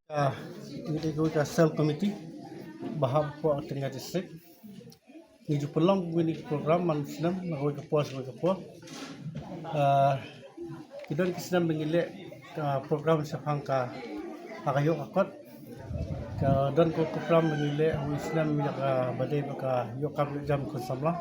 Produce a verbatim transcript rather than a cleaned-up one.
Ah, ngi dei ka cell committee ba hap hapoh Tengah District. Ngi ju pynlong kine ki program man snem na kawei ka por sha kawei ka por. Ah, ki don ki snem ba ngi leh ka program shaphang ka, ha ka ïoh ka kot. Ka don ka program ba ngi leh kawei snem ïa ka ba dei ba ka ïoh kam ïoh jam khun samla.